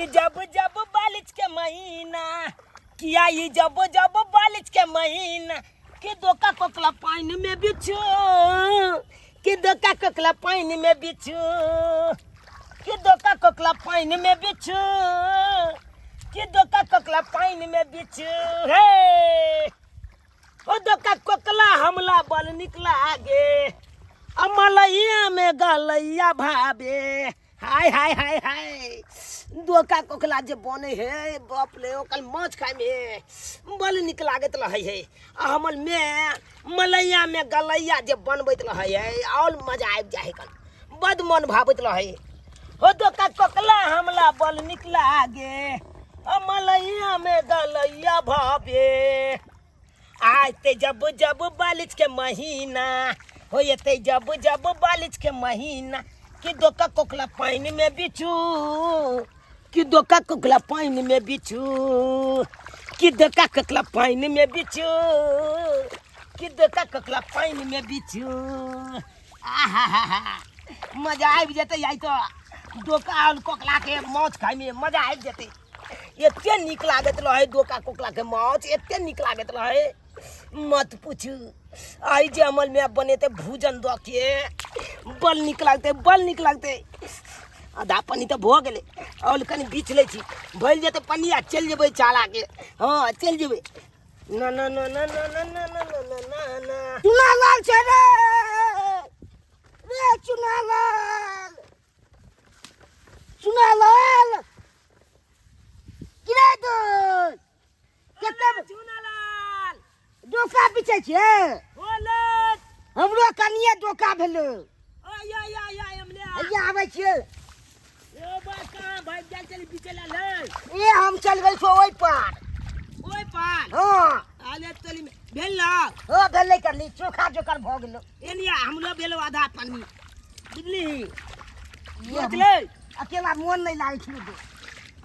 आई जब जब बालिश के महीना, कि आई जब जब बालिश के महीना, कि दोका कोकला पानि में बिछू, कि दोका कोकला पानि में बिछू, कि दोका कोकला पानि में बिछू, कि दोका कोकला पानि में बिछू। हे ओ दोका कोकला हमला बल निकला गे, अमलैया में गलैया भाबे। हाय हाय हाय हाय, दोका कोकला जे बने हे बाप ले, ओकर माछ खाय में बल निक लागत रहै हे। आ हमर में मलैया में गलैया जे बनबैत रहै हे, और मजा आबि जाइ हे, कन बद मन भाबैत रहै। हो दोका कोकला हमला बल निक लागे, आ मलैया में गलैया भाबे। आते जब जब बालिश के महीना हो, एते जब जब बालिश के महीना, कि दोका कोकला पानि में बिछू, कि दोका कोकला पानि में बिछू, कि दोका कोकला पानि में बिछू, कि दोका कोकला पानि में बिछू। आहा मजा आबि जेतै आइ तऽ डोका और कोकला के माछ खाइमे मजा आबि जेतै। एते नीक लागैत रहै डोका कोकला के माछ, एते नीक लागैत रहै मत पूछू। आइ जे अमल में बनेतै भूजन दऽ के बड़ नीक लागतै, बड़ नीक लागतै। आधा पन्नी तऽ भऽ गेलै, और कनि बीछ लै छी, भरि जेतै पन्नी आ चलि जेबै चारा के। हँ चलि जेबै। ना ना ना ना ना ना ना ना ना ना ना। चुनालाल छै रे, रे चुनालाल, चुनालाल की रे दोस्त? कते चुनालाल डोका बिचै छियै? बोलत हमरो कनिए डोका भेलै। आय आय आय आय हमले हैया आबै छियै। ए बा कहाँ भाग गेल चली बिचै ला ले? ए हम चल गेल छौ ओहि पार। ओहि पार? हँ। आले चली भेल ना? हँ भेलै, करली चोखा जोकर भऽ गेलो। एलिया हमरो भेलो आधा पानी, बुझली? बुझलै अकेला मोन नहि लागै छलै दोस्त।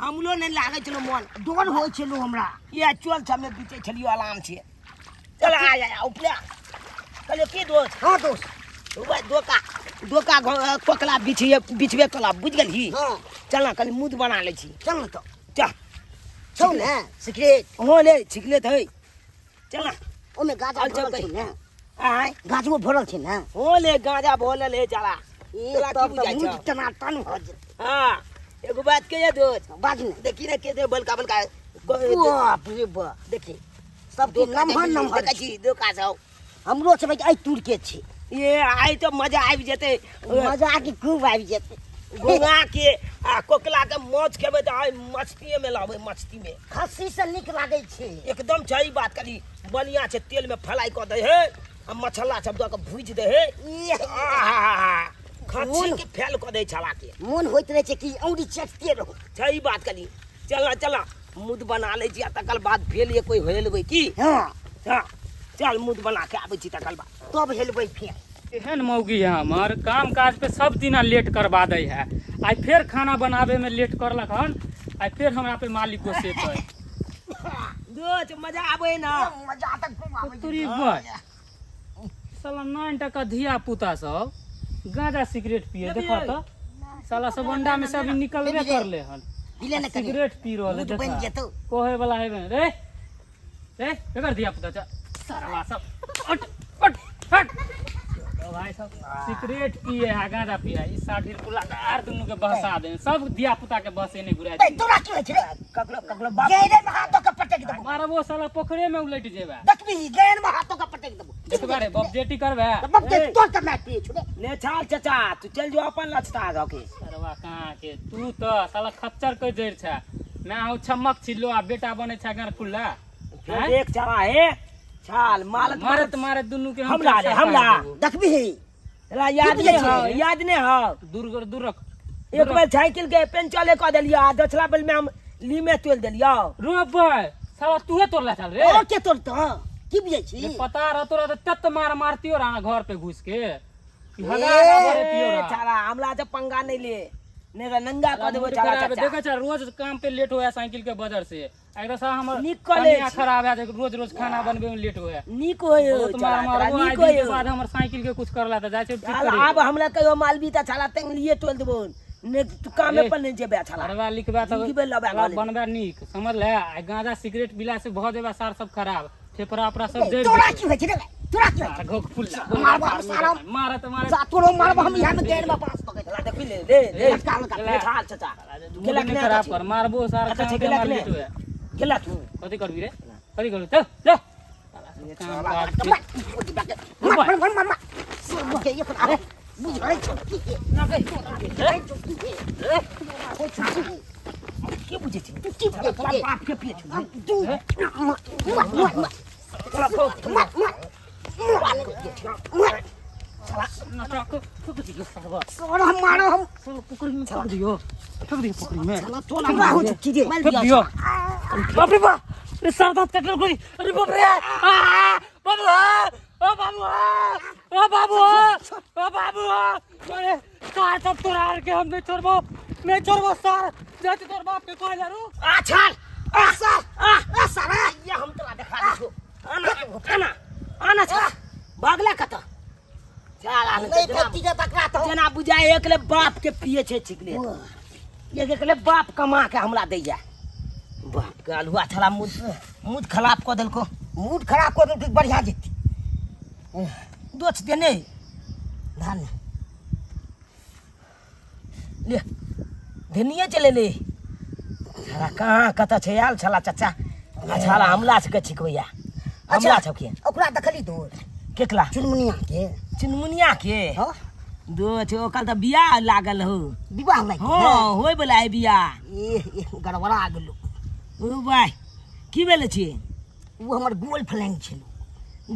हमरो नहि लागै छलो मोन, डर होइ छलो हमरा। ये चल छमे बिचै छलियो आराम से। चल आ आ उपले कहलियो की दोस्त? हाँ दोस्त। वह डोका डोका कोकला बिछिए बिछबे कला, बुझ गेलही? हाँ। चल ना कनि मुद बना लै छी। चल ना तो। चल। छौ ने सिगरेट? हाँ ले छिकले है, चल ना। ओमे गाजा चल, चल, भरल छै ने? आय गाजो भरल छै ने? हाँ ले गाजा भरल है चला। ए, तोरा की तब तऽ बुझाइ मुँह छौ? टनाटन भऽ जेतै। हाँ एगो बात कहिया दोस्त? बाज ने। देखी ने के दे बलका बलका बाप रे बाप, देखी सबके नमहर नमहर देखै छी डोका सब। हमरो सब एहि तुर के छै। ये आइ तऽ मजा आबि जेतै। मजा के खूब आबि जेतै। गोंगा के आ कोकला के माछ खेबै तऽ आइ मछलीए में लाबै, मछली में खस्सी से नीक लागै छै। एकदम सही बात करी, बढ़िया छै। तेल में फ्राई कऽ दै है आ मसाला सब दऽ कऽ भूजि दै है। आहा, खस्सी के फैल कऽ दै छला के। मोन होइत रहै छै कि औरी चटते रहू। सही बात करी। चल चल मुद बना लै छी आ तकर बाद फेर एक कोई हेलबै की? हाँ। हाँ चल मुद बना के आबै छी तकर बाद तब हेलबै फेर। एहन मौगी है हमर, काम काज पे सब दिना लेट करबा दै है। आइ फेर खाना बनाबे में लेट करलक हन, आइ फेर हमरा पे मालिक गोसेतै। दोस्त मजा आबै ना? मजा तऽ खूब आबै छै। तोरी बय साला 9 टका धिया पुता सब गांजा सिगरेट पिए, देखो तो साला सब अंडा में से अभी निकलबे करले हन पीले ने कनी। सिगरेट पी रहल है। मूड बनि देखा जेतौ। कहे वाला हेबे रे रे एकर धिया पुता चा सरवा सब हट हट हट। तो भाई सब सिगरेट पिए है गांजा पिए है, ई साठिर पुला आर दुनू के बहसा दे, सब धिया पुता के बहसे नहीं घुरा ए, तोरा की होइ छै रे? ककरो ककरो बाप गैरे में हाथों के पटक देबो। मारबो साला पोखरे में उलट जेबा। देखबी गैर में हाथों के पटक देबो। देखबा रे बाप जेटी करबे। तऽ बाप के तोर के मार पिए छु रे। ने छाल चाचा तू चल जो अपन लचता धके। सरवा कहाँ के तू तो साला खच्चर के जड़ छे ना हो छमक छिलो आ बेटा बने छे घर खुला। फिर हैं? देख चला हे छाल मारत मारत मारत दुनू के हम हमला रे, पैसा हमला। काट देबो। देखबी तोरा याद की नहीं बुझै हो, छी? याद नहीं हो। दूर कर, दूर रख। एक बेर साइकिल के पेंचले कऽ देलियो आ दोसरा बेर में हम लीमे तोड़ि देलियो। रो बे साला तूहे तोड़ला चल रे। और के तोड़तो? की बुझै छी? जे पता रहतो रह त तत मार मारतियो रहा घर पे घुस के। कि हगा ए, हगा बरेतियो रहा। छाड़ा हमला से पंगा नहीं ले, नहीं तो नंगा कऽ देबो मूड छाड़ा खराब है। चाचा। देखै छ रोज काम पे लेट होया साइकिल के वजह से। एकरा साला हमर नीक कऽ लै कनिया छी। खराब है, रोज रोज खाना बनबे में लेट होया। नीक होय बहुत छाड़ा, मार तोरा मारबो, नीक आइ दिन के होय। बाद हमर साइकिल के कुछ करला त जाइ छै ठीक चल, करे। आब हमरा कहियो मालबी त छाड़ा तेंगलिए तोड़ि देबो, ने तू कामे ए, पर नहीं जेबे छला पढ़बा लिखबा तब जिंदगी भरि लबा तोरा गले। बनबा नीक समझ ले। आ गांजा सिगरेट पीला से भऽ जेबा सार सब खराब, फेफड़ा उपरा सब जरि तोरा जेतौ। की होइ छै रे? तोरा की होइ छै? घोक फुल्ला मारबो हम सारा। मारत मारत जा तोरो मारबो हम यहाँ में गैर में पास पकड़ ला देखी ले ले ले लटका लटका ले ठाल चाचा मूड गेला नहि कि खराब नहि कर, मारबो सार। अच्छा, कान गेला के कि मार नहि? लेटो है। गेला तू कथी करबी रे, कथी करबी? चल चल काम काज मार मार मार मार मार के ये अरे बुझै छौ की के के बुझे छी तू की बुझै तोरा छी? बाप के पिए छी। तू मार मार मार मार मार मार मार। नाटक फेंक दियो सरवा। सारा हम मारो हम। साला पोखरी में फेंक दियो, फेंक दियो पोखरी में। तोरा हो चुकी रे। फेंक दियो। बाप रे बाप रे, सर दांत कटल कोई। अरे बाप रे, आ बाबू, ओ बाबू, ओ बाबू, ओ बाबू, अरे सार सब तोरा आर के हम नहीं छोड़बो, नहीं छोड़बो सार। जाते तोर बाप के कहले रू। आ छाल आ सर आ आ सर ये हम तोरा देखा दै छौ। आना आना आना छा भागला कत चल आना। नहीं फेंकी जे तकरा तो जेना बुझाय एकले बाप के पिए छै सिगरेट, एक एकले बाप कमा के हमरा दैया। बाप के अलुआ छला मुँह मुँह खराब कऽ देलको। मूड खराब कर देलकै। बढ़िया जेती दोछ देने धान ले धनिए चले ले छला कहाँ कतऽ छै आयल छला चाचा। आ छला हमला सबके छिकबैया हमला सबके। ओकरा देखली तोर केकला? चुनमुनिया के। चुनमुनिया के? हाँ। दो छै ओकर तऽ बियाह लागल हो। विवाह लागि हँ, होय वाला है बियाह। ए ए गड़बड़ा गेलो। ओ भाई की भेल छी? ओ हमर गोल फ्रेंड छलो।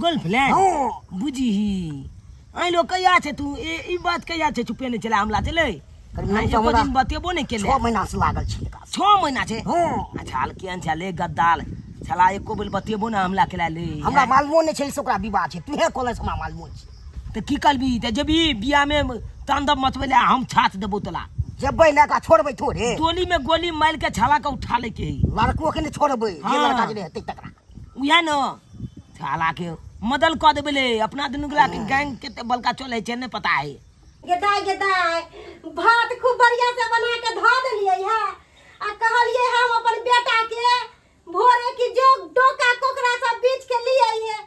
गर्लफ्रेंड? हाँ। बुझही आइ लोग कहिया छै तू ए ई बात कहिया छै चुपेने छलै हमला छलै? करीब आइ तऽ एको हमरा दिन बतेबो नहि केले। 6 महीना से लागल छै एकरा से। 6 महीना छै? हाँ। अच्छा हाल केहन छलै गद्दाल छला, एको बेर बतेबो ने हमला केला ले। हमरा मालूमो नहि छलै से ओकरा विवाह छै। तूहे कहले से हमरा मालूमो छै। तऽ की करबी? तऽ जेबी बियाह में तांडव मचबै ले, हम छाछ देबो तोला। जेबै ने, एकरा छोड़बै थोड़े? टोली में गोली मारि के छाला के उठा ले के है। लड़को के नहि छोड़बै जे हाँ। लड़का जे हेतै तकरा। उएह ने छाला के मदल कऽ देबै ले। अपना दुनू गोला के गैंग कते बलका चलै छै नहि पता है। गेदाय गेदाय, भात खूब बढ़िया से बना के धऽ देलियै है आ कहलियै हम अपन बेटा के भोरे कि जो डोका कोकरा सब बीछ के लिए है।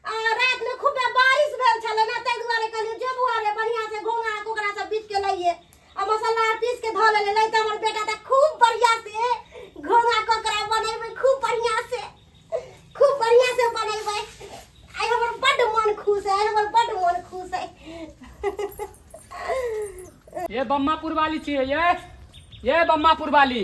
आ रात में खूबे बारिश भेल छलै ने, ताहि दुआरे कहलियै जो बुआ रे बढ़िया से घोंघा कोकरा सब बीछ के लइए आ मसाला आर पीस के धऽ लेले। नहीं तऽ हमर बेटा तऽ खूब बढ़िया से घोंघा कोकरा बनेबै, खूब बढ़िया से, खूब बढ़िया से बनेबै। आइ हमर बड्ड मन खुश है, आइ हमर बड्ड मन खुश है। ये बम्मापुर वाली छियै ये बम्मापुर वाली।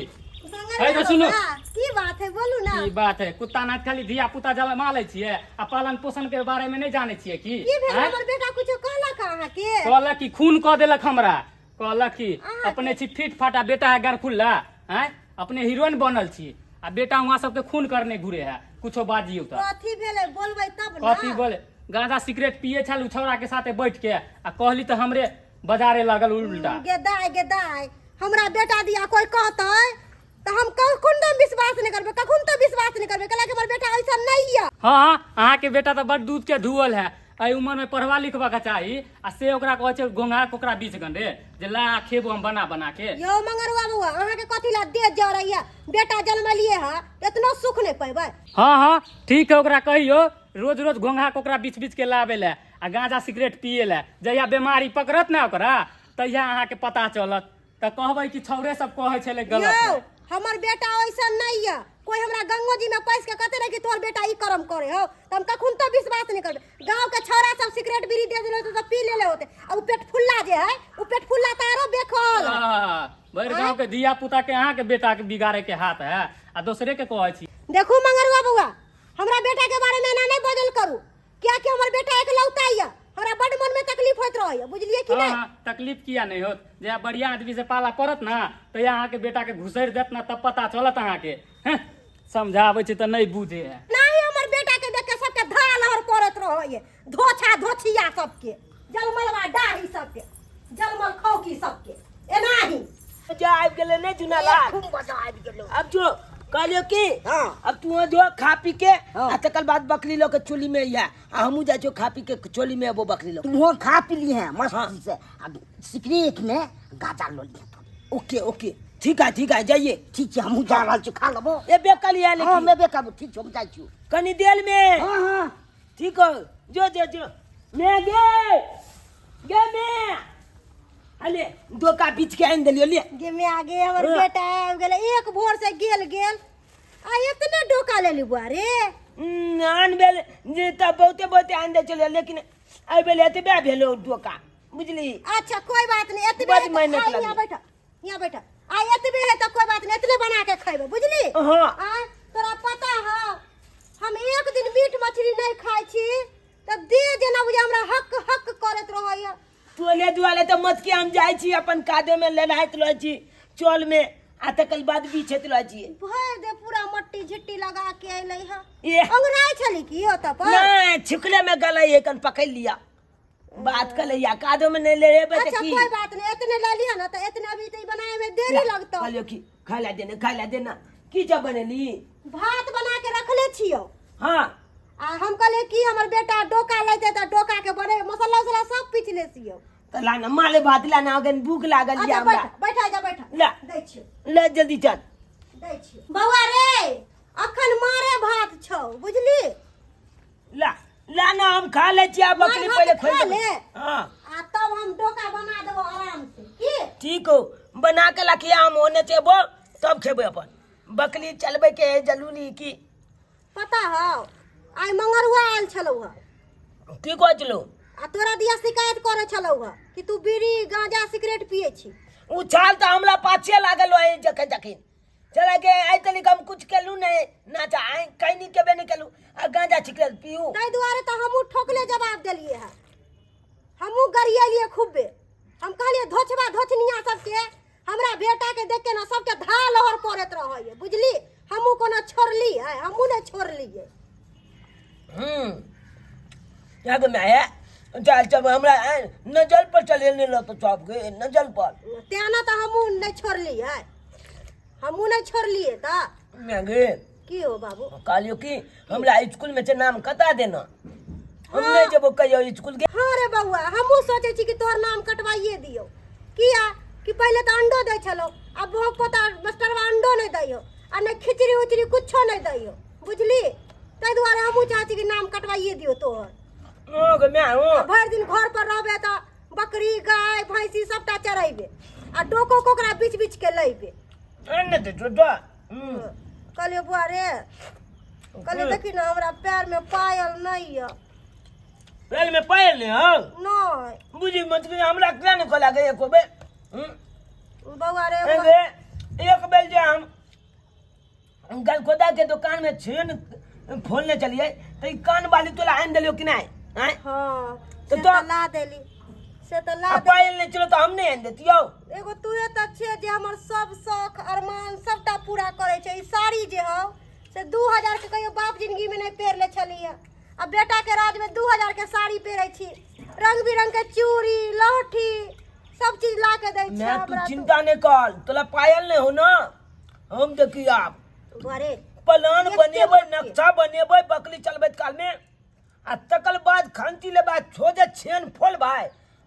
है तो सुनो। की बात है, बोलू ना। की बात है? कुत्ता नाथ खाली धिया पुता जमा लै छियै आ पालन पोषण के बारे में नहीं जाने छियै की? की भेल? आँय? हमर बेटा कुछो कहलक अहाँके? कहलक कि खून कऽ देलक हमरा। कहलक कि अहाँके? अपने छी फिट फाटा, बेटा है गरखुल्ला हैं, अपने हीरोइन बनल छी आ बेटा वहाँ सबके खून करने घुरे है। कुछो बाजियौ तऽ कथी भेलै, बोलबै तब ना। कथी बोले? गांजा सिगरेट पिए छल उ छौड़ा के साथे बैठ के आ कहली तऽ हमरे बाजारे लागल उल्टा। गेदाय गेदाय, हमरा बेटा दिया कोई कहतै तऽ हम कखन तऽ विश्वास नहि करबै, कखन तऽ विश्वास नहि करबै, कहलक हमर बेटा ऐसा नहीं है। हाँ, अहाँके बेटा तऽ बड़ दूध के धुअल है। एहि उम्र में पढ़वा लिखवा के चाही आ से ओकरा कहै छै घोंघा कोकरा बीच गंडे जे ला खेबो हम बना बना के। यौ मंगरुआ बउआ, अहाँके कथी ला देह जरैया? बेटा जन्मलिए है, एतनो सुख नहीं पैबै? हाँ हाँ ठीक है, ओकरा कहियो रोज रोज घोंघा कोकरा बीच बीच के लाबे ले आ गांजा सिगरेट पिए ले। जहिया बीमारी पकड़त ने ओकरा तहिया अहाँके पता चलत तऽ कहबै कि छौड़े सब कहै छलै गलत। यौ हमर बेटा ऐसा नहीं है। कोई हमरा गंगो जी में पैस के कहते रहे कि तोहर बेटा ई कर्म करे हो त हम कखन तो विश्वास नहीं करबे। गांव के छौड़ा सब सिगरेट बीड़ी दे देले होते त पी लेले होते आ उ पेट फुल्ला जे है उ पेट फुल्ला त आरो बेखल है। भरि गांव के धिया पुता के अहाँके बेटा के बिगाड़े के हाथ है आ दोसरे के कहै छी। देखू मंगरुआ बउआ, हमरा बेटा के बारे में एना नहीं बजल करू, कियाकि हमर बेटा एकलौता यऽ, हमरा बड मन में तकलीफ होइत रहैया, बुझलियै कि हाँ, नहीं? हाँ, तकलीफ किया नहीं होत? जे बढ़िया आदमी से पाला पड़त ना तऽ अहाँके बेटा के घुसैर देत ना तब पता चलत अहाँके। हैं, समझाबै छी तऽ नहीं बुझे है। नहीं हमर बेटा के देख के सबके धा लहर करत रहैया, धोछा धोछिया सबके, जलमलवा दाढ़ी सबके, जलमल खौकी सबके, एनाही। जा आबि गेलै नहि चुनालाल? खूब मजा आबि गेलो। अब जो कहलियो कि हाँ। अब तू जो खा पी के हाँ। आ तकर बाद बकरी लऽ के चोली में अइहा आ हमहूँ जाइ छियौ खा पी के चोली में अबो बकरी लऽ के। तू खा पी ली है मस्ती हाँ। से आ सिगरेट में गाजा लो लिया। ओके ओके, ठीक है ठीक है, जाइए। ठीक छै, हमहूँ जा रहल छी, खा लेबो। एबे कलिया। हँ, लेकिन हम एबे करबो। ठीक छै, हम जाइ छी कनी देर में। हँ हँ, ठीक हो, जो जो जो मैं गे गे मैं अले डोका बीच के आनि देलियो ले। गे में आगे हमर हाँ। बेटा आबि गेलै। एक भोर से गेल गेल आ एतने डोका लेली बुआ रे। आन भेल जे तऽ बहुते बहुते आनि दै छलियै, लेकिन एहि बेर एतबे भेलो डोका, बुझली? अच्छा, कोई बात नहीं, एतबे बड है तऽ- मेहनत आ, लगलै। यहाँ बैठ, यहाँ बैठ। आ एतबे है तऽ कोई बात नहीं, एतने बना के खैबे, बुझली? हाँ। आ तोरा पता हौ, हम एक दिन मीट मछली नहीं खाइ छी तऽ देह जेना बुझे हमरा हक हक करैत रहैया। तोले दुआरे तऽ मत के हम जाइ छी, अपन कादो में लड़ाइत रहै छी चल में, आ तकर बाद बिछैत रहै छी। भरि दे पूरा मट्टी झिट्टी लगा के अयलै हँ। ए। अंगराइ छली की ओतऽ पर? नहीं, छिकले में गलै एकन पकड़ लिया, बात कर लिया, कादो में नहीं ले रे। अच्छा, की कोई बात नहीं, एतने ले लिया ना तऽ एतने अभी तऽ ई बनाए में देरी लगतौ। कहलियो कि खाय ला देना, खाय ला देना। की जब बनेली? भात बना के रखले छियौ। हाँ। आ हम कहलियै कि हमर बेटा डोका लैते तऽ डोका के बने मसाला उसाला सब पीस ले छियौ। तऽ लाना माले भात लाना, अगन भूख लागल अच्छा या हमरा। बैठ, बैठा जा, बैठा। ला। दै छियौ। ले जल्दी चल। दै छियौ बौआ रे, अखन मारे भात छौ, बुझली? ला ला ना, हम खा ले छी आ बकरी मार पहिले भात खोल खा देबै। ले। हाँ। आ तब हम डोका बना देबो आराम से, की? ठीक हो, बना के लखिया, हम ओने चेबो तब खेबै। अपन बकरी चलबै के है जरूरी की। पता हौ, आइ मंगरुआ आयल छलौ हँ। की कहै छलौ? आ तोरा दिया शिकायत करै छलौ हँ कि तू बीड़ी गांजा सिगरेट पिए छी। ओ छाल तऽ हमरा पाछे लागल रहे जखन जखन चला के आइ तनिक हम कुछ केलू नहीं ना, चा आइ कहीं नहीं केबे नहीं केलू आ गांजा छिकल पीऊ। ताहि दुआरे तऽ हमहूँ ठोकले जवाब देलियै हँ, हमहूँ गरियलियै खूबे। हम कहलियै धोछबा धोछनिया सबके हमरा बेटा के देख के ना सबके धा लहर पड़ैत रहैए, बुझली? हमहूँ कोनो छोड़ली है? हमहूँ नहि छोड़लियै। क्या मैं है चल चल, हमरा नजर पर चले नहीं लो तो चौप के नजर पर। तें ने तऽ हमहूँ नहि छोड़लियै, हमहूँ नहि छोड़लियै तऽ। मैं गे। की हो बाबू? कहलियो कि हमरा स्कूल में से नाम कटा देना, हम नहीं जेबो कहियो स्कूल के। हाँ रे बौआ, हमहूँ सोचै छी कि तोहर नाम कटवाइए दियौ, किया कि पहिले तऽ अंडो दै छलौ, आब भोग पोता मास्टरवा अंडो नहि दैयो आ नहि खिचड़ी उचड़ी कुछो नहि दैयो, बुझली? ताहि दुआरे हमहूँ चाहै छी कि नाम कटवाइए दियौ तोहर। ओ गे मैं हो। आ भरि दिन घर पर रहबे तऽ बकरी गाय भैंसी सबटा चरेबे आ डोको कोकरा बीच बीच के लैबे। ने तो छोटा। कहलियो बुआ रे, कहलियो देखी ने, हमरा पैर में पायल नहीं यऽ। पैर में पायल नहीं हो? नहीं। बुझी मत कि हमरा किया नहीं खोला गए एको बेर? बौआ रे, एक एक बेर जे हम गलखोदा के दुकान में छेन फोलने चलिए तो ई कान वाली तोला आनि देलियो कि नहीं? आँय? हाँ। तो से तो- तऽ ला देली, से तऽ ला आ देली। पायल नहीं चलो तो हम नहीं आनि देतियो। एगो तूहे तऽ छे जे हमर सब शौक अरमान सबटा पूरा करै छै। ई साड़ी जे हौ से 2000 के कहियो बाप जिंदगी में नहीं पहिरले छलियै, आ बेटा के राज में 2000 के साड़ी पहिरै छी। रंग बिरंग के चूड़ी लहठी सब चीज ला के दै छै। मैं तू हमरा। चिंता नहीं कर, तोला पायल नहीं हो ना, हम देखी आप घरे प्लान एते बनेबै, बात के। नक्शा बनेबै बकली चलबैत काल में, आ तकर बाद खंती लेबै, छोजे छेन फोलबै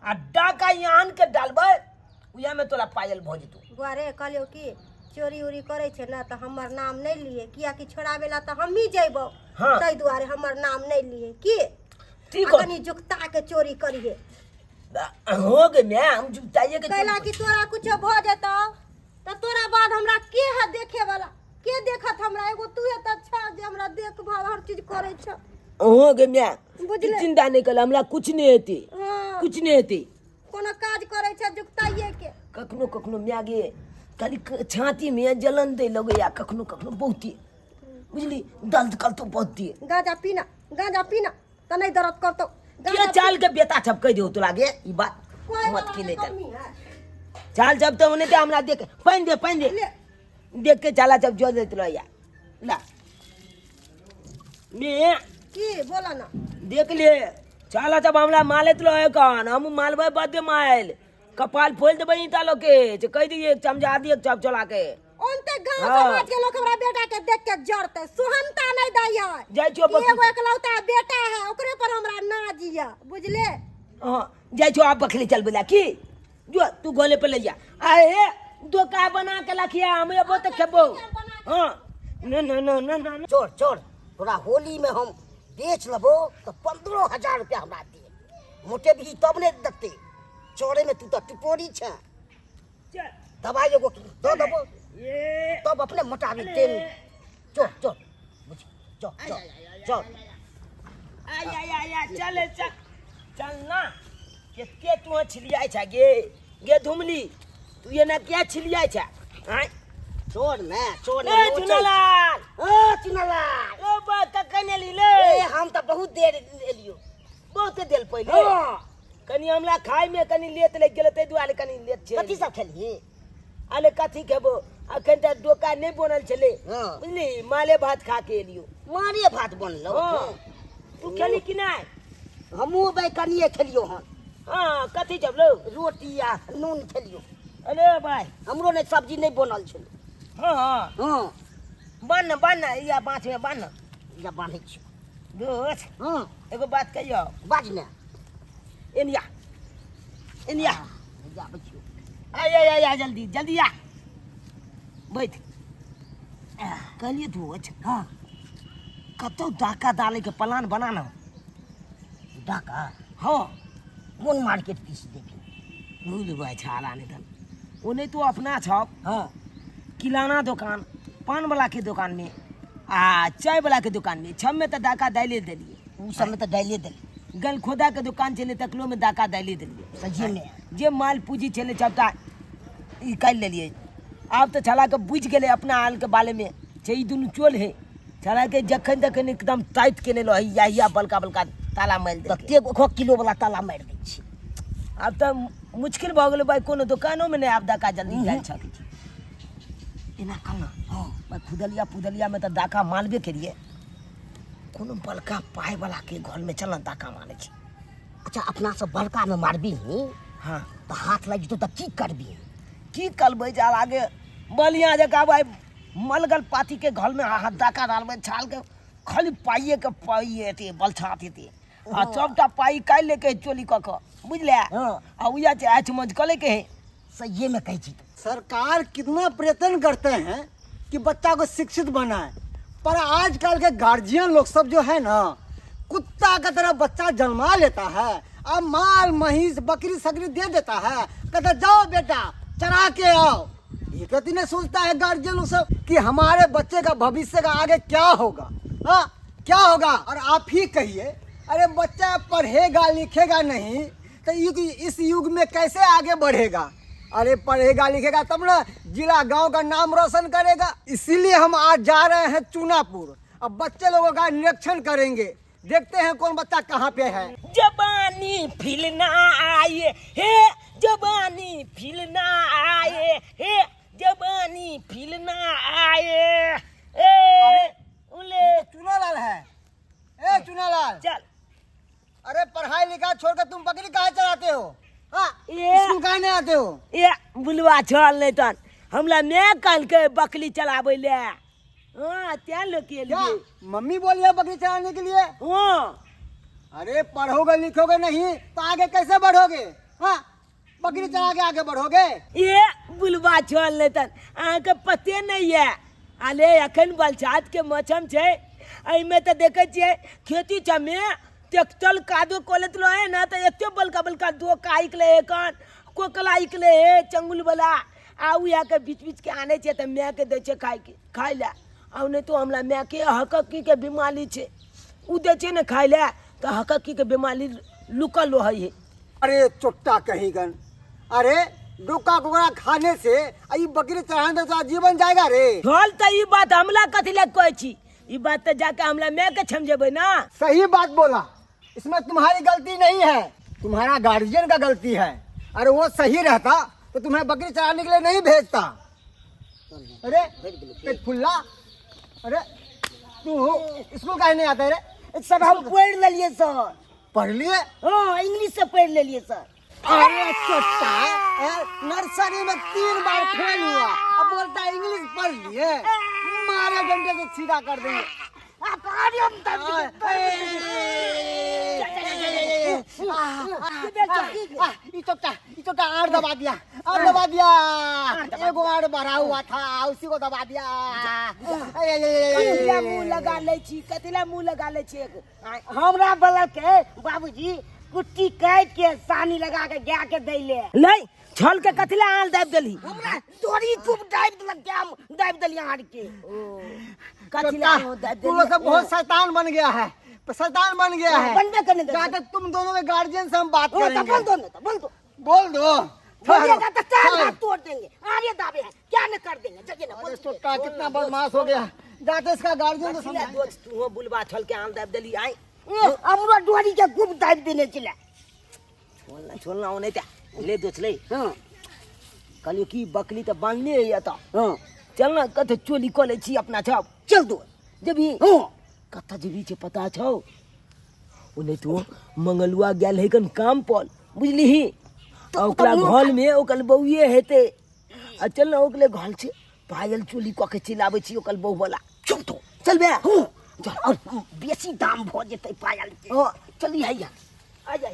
आ डाका यहाँ के डालबै, उएह में तोला पायल भऽ जेतौ। बुआरे, कहलियौ कि चोरी उरी करै छै ने तऽ हमर नाम नहि लिए, कियाकि छोड़ाबै ला तऽ हमही जैबौ। हाँ। ताहि दुआरे हमर नाम नहि लिए की। ठीक आ हो। कनि जुगता के चोरी करिहे। हो गे मैं, हम जुगताइए के कैला कि तोरा कुछो भऽ जेतौ तऽ तोरा बाद हमरा के है देखे वाला? के देखत हमरा? एगो तू है तऽ अच्छा जे हमरा देखभाल हर चीज करै छ। हो गे मैं। बुझले? चिंता नहीं कर, हमरा कुछ नहीं हेतै। हाँ। कुछ नहीं हेतै। कोनो काज करै छ जुगताइए के। कखनो कखनो माय गे खाली छाती में जलन दे लगैया, कखनो कखनो बहुते, बुझली? दर्द करतो बहुते। गांजा पीना, गांजा पीना तऽ नहि दर्द करतौ। के गांजा चाल के बेता छपकै दियो तोरा गे, ई बात कोई मत वाला की के नहीं चल। कमी है। चाल जब तो उन्हें हमरा देख, पानि दे, पानि दे। ले। देख के चाला जब जो देत रहिया ला मे। की बोला ना? देख ले, चाला जब हमरा मालैत रहे कन हम मालबै बदे माइल कपाल फोल देबै ईटा लोग के, जे कहि दिए समझा दिए चप चला के। ओनते गांव हाँ। समाज के लोग हमरा बेटा के देख के जरते, सुहनता नहीं दै है। जाइ छियौ कि बकरी। एगो एकलौता बेटा है, ओकरे पर हमरा नाज या, बुझले? हाँ, जाइ छियौ आब बकरी चलबै ला की, जो तू गोले पर ले जा। आ हे डोका बना के लखिया हम एबो तऽ खेबो। हाँ, न न न न न। छोड़ छोड़, तोरा होली में हम बेच लेबो तो 15,000 रुपया हमरा दे। मोटे भी तब ने देते। चोरे में तू तो टिपोरी छे। चल। दवाई एगो दऽ देबो ये तब अपने मोटाबी तेल। चल चल बुझ, चल चल चल। आय आय आय आय, चल चल चल ना। केते तू छिलियाइ छ गे गे धुमली, तू एना किया छिलियाइ छ? आय छोड़ ने, छोड़ ने, ए लोचै। चुनालाल। ओ चुनालाल। ओ बा कखन एली ले? ए हम तऽ बहुत देर एलियो। बहुत देर पहिले। हाँ। कनी हमरा खाय में कनी लेट लागि गेलै, ताहि दुआरे कनी लेट छै। कथी सब खेलही? अरे कथी खेबो, अखन तऽ डोका नहि बनल छलै। हाँ। बुझली, माले भात खा के एलियो। मारे भात बनलो? हाँ। तू खेली कि नहि? हमहूँ भाई कनिए खेलियो हन। हाँ, कथी चबलो? रोटी आ नून खेलियो। अरे भाई हमरो नहि सब्जी नहि बनल छलै। हाँ, हाँ। हाँ। बान्ह, बान्ह, या बाँस में बान्ह। या बान्है छियौ। दोस्त, हाँ। एगो बात कहियौ। बाज ने। Anyway, anyway. हाँ, आबै छियौ। आय, आय, आय, आय, जल्दी, जल्दी आ। बैठ। कहलियै दोस्त, हाँ। कतौ डाका डालै के प्लान बना ना। डाका? हाँ। कोन मार्केट दिस देबी? बुझ भाई, छाला नहीं तन। ओ नहीं तो अपना छप। हाँ। किराना दुकान, पान वाला के दुकान में आ चाय वाला के दुकान में छम में तो डाका डाले देलिए। उ सब में तो डाले देलिए। गल खोदा के दुकान चले तकलो में डाका डाले देलिए। सही में। जे माल पूंजी चले सबटा निकालि लेलिए। आब तो छला के बुझि गेलै अपना हाल के बारे में छै, ई दुनू चोल है। छला के जखन तखन एकदम टाइट केने रहै, हिया हिया बड़का बड़का ताला मारि देलकै। कतेक एक किलो वाला ताला मारि दै छै। आब तऽ मुश्किल भऽ गेलै भाई, कोनो दोकानो में नहि आब डाका जल्दी डालि सकै छी। एना कहना, हाँ। भाई खुदलिया पुदलिया में तऽ डाका मारबे केलिए, कोनो बड़का पाय वाला के घर में चल ना डाका मारै छी। अच्छा, अपना सब बड़का में मारबी ही? हाँ। तऽ हाथ लागि जेतौ तऽ की करबी? की करबै, जा आगे बलिया जकाँ भाई मलगल पाती के घर में हाथ डाका डालबै, छाल के खाली पाइए के पाइए हेतै, बलछात हेतै। आ सबटा पाइ काटि लेके चोरी कऽ कऽ, बुझले? हाँ। आ उएह छै आँच मौज कऽ लैके है। सहिए में कहै छी तू। सरकार कितना प्रयत्न करते हैं कि बच्चा को शिक्षित बनाए, पर आजकल के गार्जियन लोग सब जो है ना, कुत्ता का तरह बच्चा जन्मा लेता है और माल महिष बकरी सकरी दे देता है, कहता जाओ बेटा चरा के आओ। ये कहती नहीं सोचता है गार्जियन लोग सब कि हमारे बच्चे का भविष्य का आगे क्या होगा। हाँ, क्या होगा? और आप ही कहिए, अरे बच्चा पढ़ेगा लिखेगा नहीं तो इस युग में कैसे आगे बढ़ेगा? अरे पढ़ेगा लिखेगा तब ना जिला गांव का नाम रोशन करेगा। इसीलिए हम आज जा रहे हैं चुनापुर, अब बच्चे लोगों का निरीक्षण करेंगे, देखते हैं कौन बच्चा कहाँ पे है। जवानी फिल ना आए हे, जवानी फिल ना आए हे, जवानी फिल ना आए। ए उले चुनालाल है। ए चुनालाल, चल। अरे पढ़ाई लिखा छोड़कर तुम बकरी काहे चराते हो? हाँ, ए। स्कूल काहे नहीं आते हो? ए बुलवा छल नहीं तन हमला मैं कहलकै बकरी चलाबै ले। हाँ, त्या लोग के क्या लिए। मम्मी बोली है बकरी चलाने के लिए? हाँ। अरे पढ़ोगे लिखोगे नहीं तो आगे कैसे बढ़ोगे? हाँ, बकरी चला के आगे बढ़ोगे? ए बुलवा छल नहीं तन अहाँ के पते नहीं है। अरे अखन बलसात के मौसम छै, एहिमे तऽ देखै छियै खेती सबमे ट्रैक्टर कादो कोलैत रहे ना, तऽ एते बड़का बड़का डोका निकले है, कन कोकला निकले है चंगुल वाला, आ उएह के बीच बीच के आनै छै तऽ माय के दै छै खाय के, खाय लए। आ नहि तऽ हमरा माय के हकक्की के बीमारी छै, उ दै छै ने खाय लए तऽ हकक्की के बीमारी लुकल रहै है। अरे चोट्टा कहीं गन, अरे डोका कोकड़ा खाने से ई बकरी चढ़ाने से तोरा जीवन जाएगा रे। हल तऽ ई बात हमला कथी लए कहै छी, ई बात तऽ जाके हमरा माय के समझेबै ना। सही बात बोला, इसमें तुम्हारी गलती नहीं है, तुम्हारा गार्जियन का गलती है। अरे वो सही रहता तो तुम्हें बकरी चराने के लिए नहीं भेजता। अरे पेट फुल्ला, अरे तू स्कूल काहे नहीं आता रे? सर हम पढ़ लेलिए सर। पढ़ लिए? हाँ, इंग्लिश से पढ़ लेलिए सर। अरे छोटा, नर्सरी में 3 बार फेल हुआ, अब बोलता है इंग्लिश पढ़ लिए। मारे डंडे से सीधा कर देंगे। ई तो ई तो आड़ दबा दिया, आड़ दबा दिया। एगो आड़ भरा हुआ था, उसी को दबा दिया। कथिला मुंह लगा लै छी, कथिला मुंह लगा लै छी एगो? हमरा बला के बाबूजी कुट्टी काटि के सानी लगा के गाय के दैले नहीं छल के कथिला आल दाबि देली। हमरा तोरी खूब दाबि देलक, हम दाबि देली आड़ के। कथिला दाबि तुम लोग सब बहुत शैतान बन गया है, शैतान बन गया है। बनबे करने दे। जाकर तुम दोनों के गार्जियन से हम बात करेंगे। बोल दो ना, बोल दो, बोल दो। बोलिएगा तो चार हाथ तोड़ देंगे। आगे दाबे हैं क्या न कर देंगे। जगह ना बोल। सोटा कितना बदमाश हो गया। जाते इसका गार्जियन को समझा। तू हो बुलबा छल के आम दाब देली। आई हमरा डोरी के खूब दाबि देने छले। छोड़ना छोड़ना ओने ते ले दोछले। हां कहलियो की बकली त बांधने है त। हां चल ना कत चोली क ले छी अपना छप। चल दो जबी। हां कत जबी छे पता छौ? ओने तो मंगलुआ गेल है कन काम पर, बुझली ही? ओकरा घर में ओकर बउए हेते। आ चल ना ओकले घर छे पायल चोली क के चिलाबै छी ओकर बहू वाला। चल तो चल बे। हां चल, और बेसी दाम भ जेतै पायल के। हां चली हैया आ जा।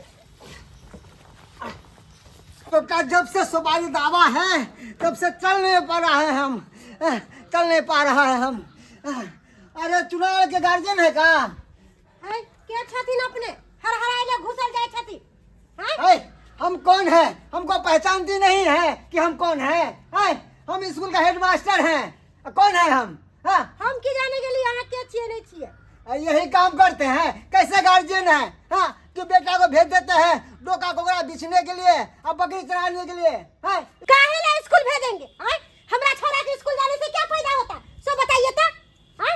तो का जब से सुपारी दावा है तब से चल नहीं पा रहा है हम, चल नहीं पा रहा है हम। अरे चुनाव के गार्जियन है का? है के छथिन अपने हरहराइले घुसल जाय छथिन? है हम कौन है? हमको पहचानती नहीं है कि हम कौन है? है हम स्कूल का हेडमास्टर हैं। कौन है हम? हाँ? हम की जाने के लिए अहाँ के छियै नहीं छियै? यही काम करते हैं। कैसे गार्जियन है? हाँ कि बेटा को भेज देते हैं डोका कोकरा बिछने के लिए और बकरी चराने के लिए। है काहे ला स्कूल भेजेंगे? हाँ हमरा छोरा के स्कूल जाने से क्या फायदा होता सो बताइए तो? हाँ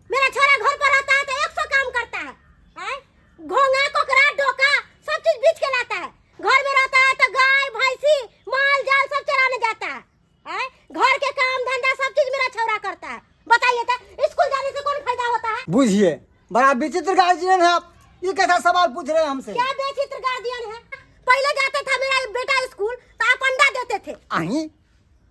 मेरा छोरा घर पर रहता है तो 100 काम करता है। हाँ घोंगा कोकरा डोका सब चीज बीच के लाता है। घर में रहता है तो गाय भैंसी माल जाल सब चराने जाता है। हाँ घर के काम धंधा सब चीज मेरा छोरा करता है। बताइए तो स्कूल जाने से कौन फायदा होता है? बुझिए बड़ा विचित्र गार्जियन है आप। ये कैसा सवाल पूछ रहे हैं हमसे? क्या विचित्र गार्जियन है? पहले जाता था मेरा बेटा स्कूल तो आप अंडा देते थे। आई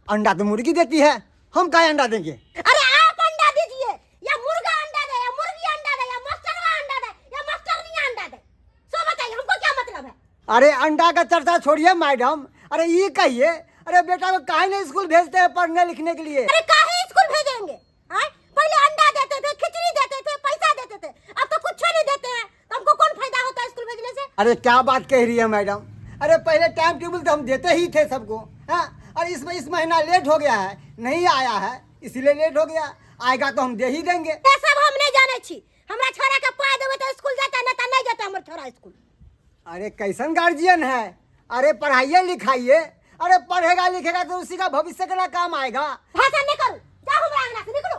अंडा तो मुर्गी देती है, हम काहे अंडा देंगे? अरे आप अंडा दीजिए या मुर्गा अंडा दे या मुर्गी अंडा दे या मास्टरवा अंडा दे या मास्टरनिया अंडा दे, सो बताइए हमको क्या मतलब है? अरे अंडा का चर्चा छोड़िए मैडम, अरे ये कहिए अरे बेटा को काहे नहीं स्कूल भेजते हैं पढ़ने लिखने के लिए? अरे काहे स्कूल भेजेंगे? पहले अंडा देते थे, खिचड़ी देते थे, पैसा देते थे, अब तो कुछ नहीं देते हैं, तो हमको कौन फायदा होता है स्कूल भेजने से? अरे क्या बात कह रही है मैडम, अरे पहले टाइम टेबल तो हम देते ही थे सबको। हाँ और इसमें इस महीना लेट हो गया है, नहीं आया है इसलिए लेट हो गया, आएगा तो हम दे ही देंगे। ये सब हम नहीं जाने छी, हमरा छोरा के पाई देबे तो स्कूल जाता, नहीं तो नहीं जाता हमर छोरा स्कूल। अरे कैसन गार्जियन है? अरे पढ़ाइए लिखाइए, अरे पढ़ेगा लिखेगा तो उसी का भविष्य के ना काम आएगा। भाषण नहीं करू, जाओ हमरा अंगना से निकलो।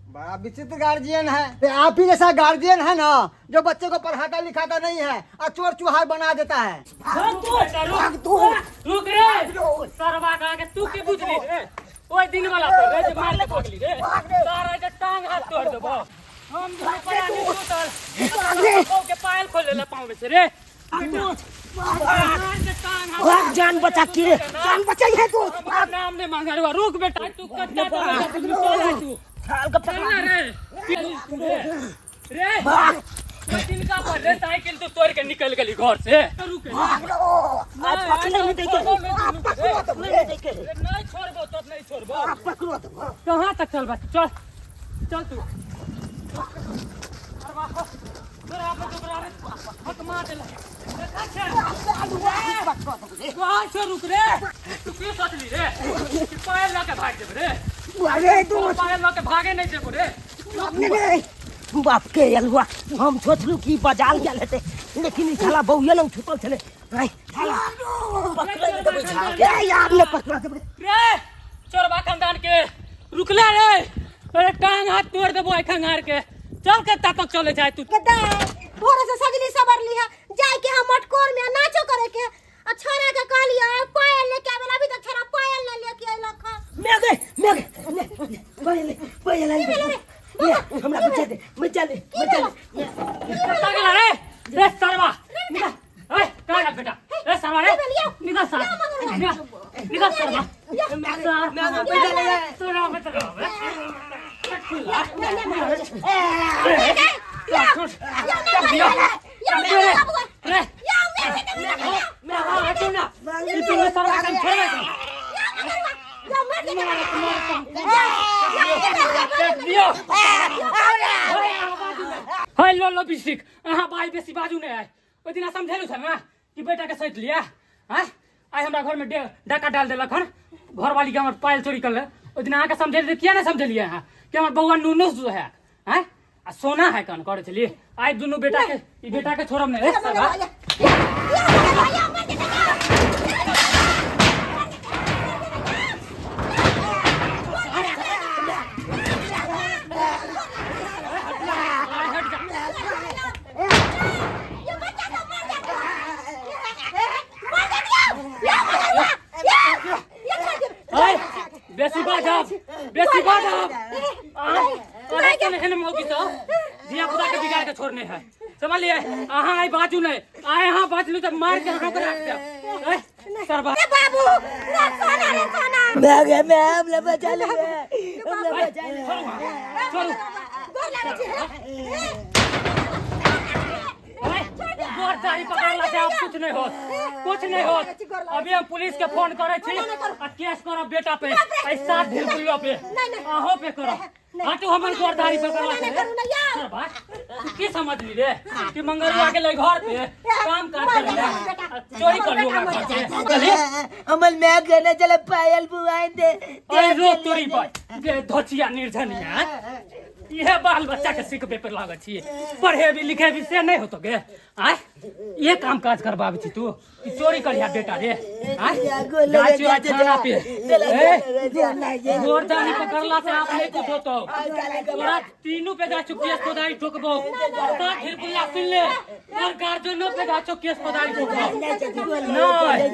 बड़ा विचित्र गार्जियन है। आप ही जैसा गार्जियन है ना जो बच्चे को पढ़ाता लिखाता नहीं है और चोर चुहार बना देता है। रुक रे सरवा का के तू के बुझली रे, ओए दिन वाला पर रे जे मार के भागली रे, सारा जे टांग हाथ तोड़ देबो हम दुनू प्राणी टूटल के पायल खोले ले पाँव में से रे। भाग जान बचा के, जान बचाई है तू। नाम नहीं मांगा रे, रुक बेटा तू कच्चा तू साल का पकड़ रे रे भाग तिनका पर रे, साइकिल तो तोड़ के निकल गेली घर से। रुक आज पकड़ नहीं देके, नहीं देके, नहीं छोड़बो तब नहीं छोड़बो, पकड़ो तो। कहां तक चल बा, चल चल तू रुक रे तू की सोचली रे कि पायल लऽ के भाग जेबै रे? अरे तू पायल लऽ के भागे नहीं जेबो रे। बाप के अलुआ, हम सोचलू कि बजाल गेल हेतै, लेकिन ई साला बउए लग छुटल छलै। साला पकड़ देबै झाड़ के, यार ने पकड़ देबै रे चोरबा खानदान के। रुकले रे, अरे टांग हाथ तोड़ देबो एखन खंगार के। चल के तक चले जाए तू। भोरे से सजली सवरली है, जाय के हम मटकोर में नाचो करे के, आ छोरा के कहलिए पायल लेके आबे, अभी तक छोरा पायल न लेके अइलक ह। मैं गए मैं गए पायल पायल ले, हमरा बचा दे बचा दे बचा दे। कत्ता गेला रे रे सरवा, निकल ए कहां गेल बेटा रे सरवा रे, निकल सर निकल सरवा, मैं पैसा ले तोरा बचा या या या लियो। हे लो लो बिस्टिक, अहाँ बाई बेसी बाजू नहि। आइ ओहि दिना समझेलु छल ने कि बेटा के सैत लिया। आँय, आइ हमरा घर में डाका डाल देलक हन, घरवाली के हमर पायल चोरी कर ले। ओहि दिना अहाँके समझेलियै, किया नहि समझेलियै अहाँ कि हमर बौआ नुनू जो है? आँय, आ सोना है कन करे छलियै। आइ दुनू बेटा के, ई बेटा के छोड़ब नहि। ए, सरवा। आइ हट जा। आइ बेसी बाजब, बेसी बाजब, अहाँ के एहन मौकी सब धिया पुता के बिगाड़ के छोड़ने है, समझलिए? अहाँ आइ बाजू नहीं। आइ अहाँ बाजलू तऽ मार के अहाँ के राख देब। ए, सरबा बाबू रे, सोना रे, सोना। मैं गे, मैं हमला बचा ले, हमला बचा ले। छोड़ू अहाँ, छोड़ू। गोर लागै छी। ओए, गोर दाढ़ी पकड़ला से आब कुछ नहीं होत, कुछ नहीं होत। अभी हम पुलिस के फोन करे छी आ केस करब बेटा पे, ऐसा ढील बुल्लो पे, अहों पे करब। हटू, हमर गोर दाढ़ी पकड़ला से। सरबा, तू की समझली रे कि मंगरुआ के ले घर पे काम काज करे ले आ चोरी कर लू हमरा घर से? चली। अमल मैं गने चले पायल बुआइन दे। अरे रो तोरी पर गे धोचिया निर्धनिया, इहे बाल बच्चा के सिखबे पर लागल छी। पढ़े भी लिखे भी से नहीं होतो गे। आय इहे काम काज करबाबै छी तू कि चोरी करिया बेटा रे? आय जाइ छी आइ थाना पे। ए, गोर दाढ़ी पकड़ला से आप नहीं कुछ होतो। तोरा तीनू पे जा चुकी केस फौजदारी ठोकबो। सात हिरकुल्ला सुन ले, और गार्जियनो पे जा चुकी केस फौजदारी ठोकबो। नहीं,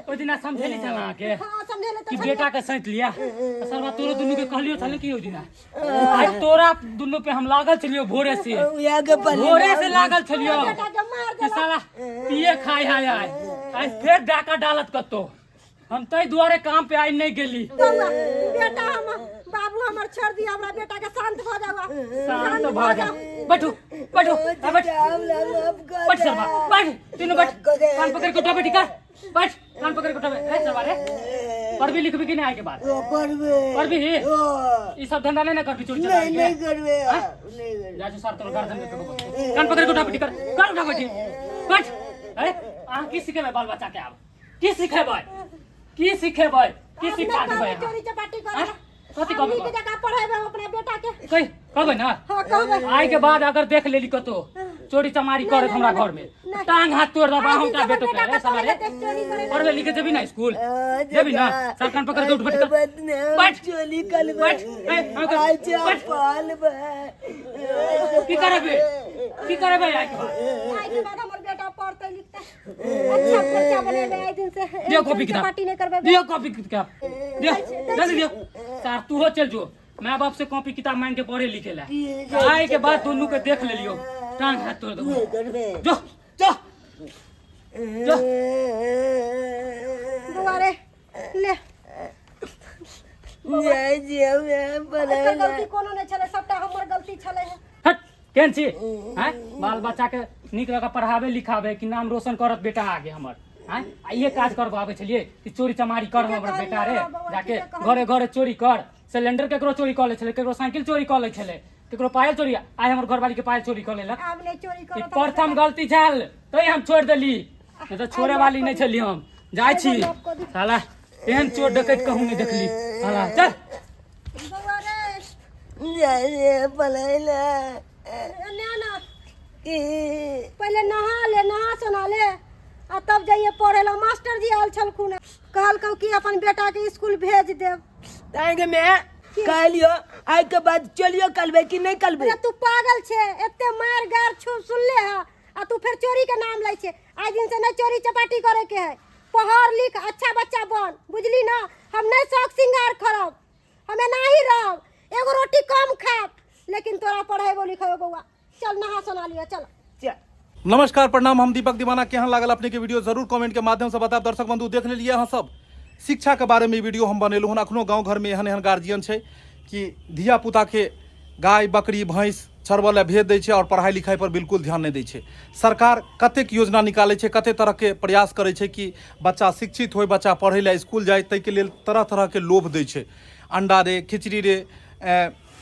ओहि दिना समझेली छल अहाँके हाँ, समझेले कि बेटा के सैत लिया। सरवा, तोरो दुनू के कहलियो छल कि ओहि दिना आइ तोरा दुनू पे हम लागल छलियो भोरे से, भोरे से लागल छलियो बेटा के मार कि साला पिए खाए है। आइ आइ फेर डाका डालत कतो। हम तै दुआरे काम पे आइ नहीं गेली। बौआ, बेटा हमर, बाबू हमर, छोड़ दिया हमरा बेटा के, शांत भऽ जाओ। शांत भऽ जा। बैठू, बैठू, आ बैठ, बैठ सरवा, बैठ। तीनों बैठ, कान पकड़ के उठा बैठी कर। बैठ, कान पकड़ के उठा बैठ। ए सरवा रे, पढ़बी लिखबी कि नहीं आए के बाद? पढ़बी ही? ई सब धंधा नहीं ना करबी चोरी चमारी के? नहीं करबे, नहीं करबे। जा सर, तोर गर्दन में ठोकबो। कान पकड़ के उठा बैठी कर, कर उठा बैठी, बैठ। अरे अहाँ की सिखेबै बाल बच्चा के? आब की सिखेबै? की सिखेबै? की सिखा देबै अहाँ? चोरी चपाटी करे आँय? कथी कहबै? नीक जकाँ पढ़ेबै हम अपना बेटा के। कहि कहबै ना? हाँ, कहबै। आइ के बाद अगर देख लेली कतो चोरी चमारी करत हमरा घर में, टांग हाथ तोड़ देब अहूँ का बेटो के। रे साला रे, चोरी करे? पढ़बे लिखे जेबी ना स्कूल जेबी ना? सर, कान पकड़ के उठ बैठ कर, बैठ। चोरी करबे। बैठ। ए, हाँ कर, बैठ। की करबे? की करबे आइ के बाद? आइ के बाद हमर बेटा पढ़तै लिखतै, अच्छा बच्चा बनेबै। आइ दिन से दियो कॉपी किताब। चपाटी नहि करबै। दियो कॉपी किताब, दियो जल्दी दियो। सर, तू हो चल जो माँ बाप से कॉपी किताब मांग के पढ़े लिखे ला। आए के बाद दोनों के देख ले लियो, टांग हाथ तोड़ दो। जो जो जो। बौआ रे, ले। एकर गलती कोनो नहि छलै, सबटा हमर गलती छलै। हट, केहन छी हैं? बाल बच्चा के नीक लगा पढ़ाबे लिखाबे कि नाम रोशन करत बेटा आगे हमर हैं, आ इहे काज करबाबै छलियै कि चोरी चमारी कर हमर बेटा रे, जाके घरे घरे चोरी कर। सिलेंडर केकरो चोरी कऽ लै छलै, केकरो साइकिल चोरी कऽ लै छलै, केकरो पायल चोरी। आइ हमर घरवाली के पायल चोरी कऽ लेलक। आब नहि चोरी ई करत। प्रथम गलती छल तै हम छोड़ि देली, नहि तऽ छोड़े वाली नहि छली हम। जाइ छी। साला एहन चोर डकैत कहूँ नहि देखली साला। चल। बौआ रे, एने आ ना। पहिले नहा ले, नहा सोना ले आ तब जाइए पढ़े ला। मास्टर जी आयल छलखुन, कहलकौ कि अपन बेटा के स्कूल भेज देब। तांगे मैं कहलियो, आइ के बाद चलियो करबे कि नहीं करबे? अरे तू पागल छे? एते मार गार छू सुनले है आ तू फिर चोरी के नाम लै छे। आइ दिन से नहीं चोरी चपाटी करे के है। पढ़ लिख, अच्छा बच्चा बन, बुझली ना? हम नहीं शौक सिंगार करब, हम एनाही रहब, एगो रोटी कम खाब, लेकिन तोरा पढ़ेबो लिखेबो। बौआ, चल, नहा सोना लिअ, चल। चल। नमस्कार, प्रणाम। हम दीपक दीवाना। केहन लागल अपने के वीडियो, जरूर कमेंट के माध्यम से बताब। दर्शक बंधु, देख लेलिए अहाँ सब शिक्षा के बारे में ई वीडियो हम बनेलहुँ हन। अखनो गाँव घर में एहन एहन गार्जियन छै कि धिया पुता के गाय बकरी भैंस चरबऽ लए भेज दै छै और पढ़ाई लिखाई पर बिल्कुल ध्यान नहि दै छै। सरकार कतेक योजना निकालै छै, कतेक तरहके प्रयास करै छै कि बच्चा शिक्षित होइ, बच्चा पढ़ै लए स्कूल जाइ, ताहिके लेल तरह तरहके लोभ दै छै, अंडा रे, खिचड़ी रे।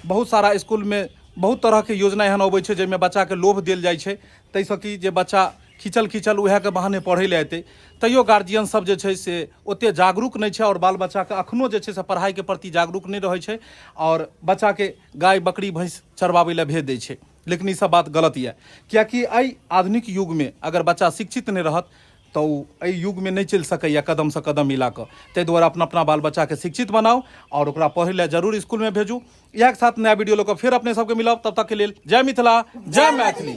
बहुत सारा इसकुलमे बहुत तरहके योजना एहन अबै छै जाहिमे बच्चाके लोभ देल जाइ छै, ताहिसँ कि जे बच्चा खींचल खींचल उएहके बहाने पढ़ै लए एतै। तैयो गार्जियन सब जे छै से ओते जागरूक नहि छै आओर बाल बच्चाके अखनो जे छै से पढ़ाइके प्रति जागरूक नहि रहै छै आओर बच्चाके गाय बकरी भैंस चरबाबै लए भेज दै छै। लेकिन ई सब बात गलत यऽ, किएकि एहि आधुनिक युगमे अगर बच्चा शिक्षित नहि रहत तऽ ओ एहि युगमे नहि चलि सकैए कदमसँ कदम मिला कऽ। ताहि दुआरे अपना अपना बाल बच्चाके शिक्षित बनाउ आओर ओकरा पढ़ै लए जरूर इसकुलमे भेजू। इएह के साथ नया वीडियो लऽ कऽ फेर अपने सबके मिलब, तब तक के लेल जय मिथिला, जय मैथिली।